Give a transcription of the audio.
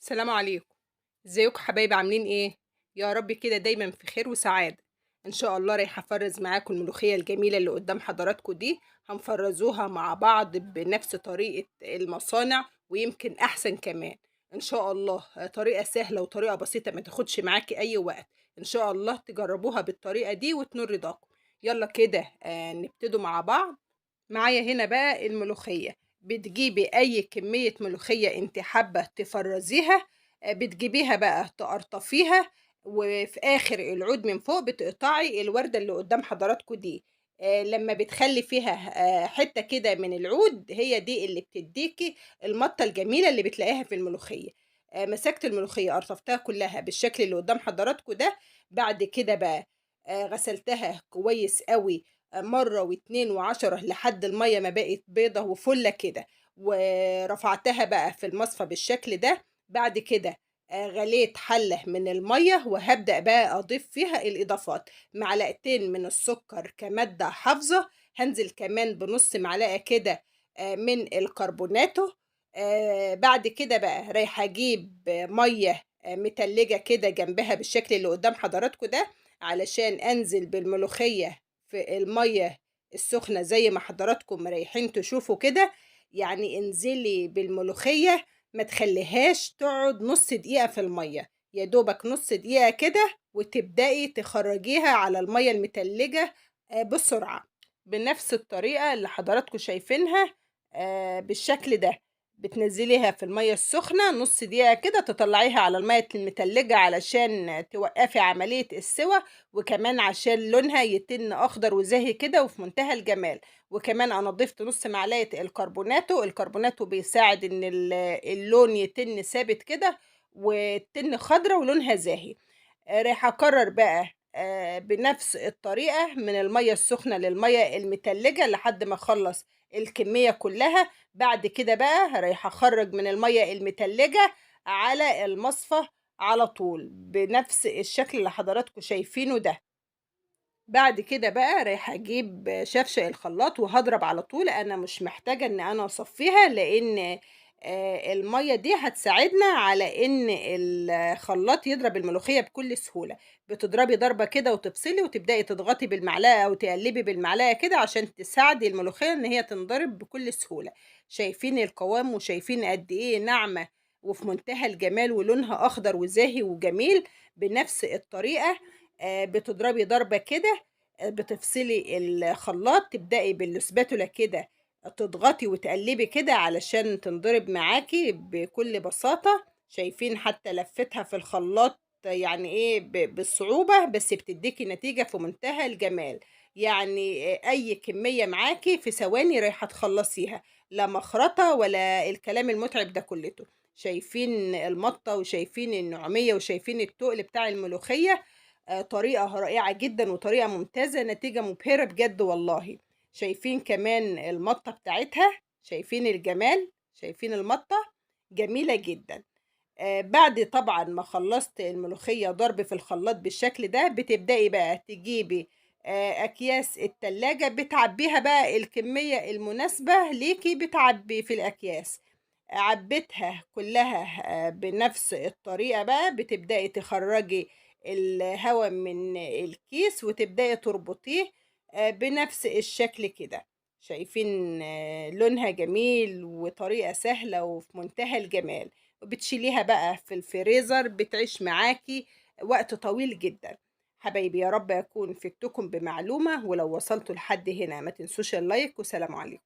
السلام عليكم. ازيكم حبايبي؟ عاملين ايه؟ يا رب كده دايما في خير وسعادة ان شاء الله. رايحة افرز معاكم الملوخية الجميلة اللي قدام حضراتكم دي، هنفرزوها مع بعض بنفس طريقه المصانع ويمكن احسن كمان ان شاء الله. طريقه سهلة وطريقه بسيطة ما تاخدش معاكي اي وقت، ان شاء الله تجربوها بالطريقة دي وتنور رضاكم. يلا كده نبتدوا مع بعض. معايا هنا بقى الملوخية، بتجيبي اي كمية ملوخية انت حابة تفرزيها، بتجيبيها بقى تقرطفيها، وفي اخر العود من فوق بتقطعي الوردة اللي قدام حضراتكم دي. لما بتخلي فيها حتة كده من العود، هي دي اللي بتديكي المطة الجميلة اللي بتلاقيها في الملوخية. مسكت الملوخية قرطفتها كلها بالشكل اللي قدام حضراتكم ده. بعد كده بقى غسلتها كويس قوي مرة واتنين وعشرة لحد المية ما بقت بيضة وفلة كده، ورفعتها بقى في المصفى بالشكل ده. بعد كده غليت حلة من المية، وهبدأ بقى أضيف فيها الإضافات. معلقتين من السكر كمادة حافظة، هنزل كمان بنص معلقة كده من الكربوناتو. بعد كده بقى رايحة أجيب مية متلجة كده جنبها بالشكل اللي قدام حضراتكم ده، علشان أنزل بالملوخية في المية السخنة زي ما حضراتكم رايحين تشوفوا كده. يعني انزلي بالملوخية، ما تخليهاش تقعد نص دقيقة في المية، يا دوبك نص دقيقة كده وتبدأي تخرجيها على المية المتلجة بسرعة، بنفس الطريقة اللي حضراتكم شايفينها بالشكل ده. بتنزليها في المية السخنة نص دقيقة كده، تطلعيها على المية المتلجة علشان توقفي عملية السوى، وكمان عشان لونها يتن أخضر وزاهي كده وفي منتهى الجمال. وكمان أنا ضفت نص معلقة الكربوناتو، الكربوناتو بيساعد إن اللون يتن ثابت كده وتن خضرة ولونها زاهي. رايحة أكرر بقى بنفس الطريقة من المية السخنة للمية المتلجة لحد ما أخلص الكمية كلها. بعد كده بقى رايحة أخرج من المية المتلجة على المصفى على طول بنفس الشكل اللي حضراتكم شايفينه ده. بعد كده بقى رايحة أجيب شفشق الخلاط وهضرب على طول. أنا مش محتاجة إن أنا أصفيها، لأن المية دي هتساعدنا على إن الخلاط يضرب الملوخية بكل سهولة. بتضربي ضربة كده وتفصلي وتبدأي تضغطي بالمعلقة أو تقلبي بالمعلقة كده عشان تساعدي الملوخية إن هي تنضرب بكل سهولة. شايفين القوام وشايفين قد إيه ناعمة وفي منتهى الجمال ولونها أخضر وزاهي وجميل. بنفس الطريقة بتضربي ضربة كده، بتفصلي الخلاط، تبدأي بالسباتولا كده تضغطي وتقلبي كده علشان تنضرب معاكي بكل بساطة. شايفين حتى لفتها في الخلاط يعني ايه بالصعوبة، بس بتديكي نتيجة في منتهى الجمال. يعني اي كمية معاكي في ثواني رايحة تخلصيها، لا مخرطة ولا الكلام المتعب ده كلته. شايفين المطة وشايفين النعومية وشايفين التقل بتاع الملوخية. طريقة رائعة جدا وطريقة ممتازة، نتيجة مبهرة بجد والله. شايفين كمان المطة بتاعتها، شايفين الجمال، شايفين المطة جميلة جدا. بعد طبعا ما خلصت الملوخية ضرب في الخلاط بالشكل ده، بتبدأي بقى تجيبي أكياس التلاجة، بتعبيها بقى الكمية المناسبة ليكي، بتعبي في الأكياس. عبيتها كلها بنفس الطريقة بقى، بتبدأي تخرجي الهواء من الكيس وتبدأي تربطيه بنفس الشكل كده. شايفين لونها جميل وطريقة سهلة وفي منتهى الجمال. وبتشيليها بقى في الفريزر، بتعيش معاكي وقت طويل جدا. حبايبي يا رب أكون فدتكم بمعلومة، ولو وصلتوا لحد هنا ما تنسوش اللايك، وسلام عليكم.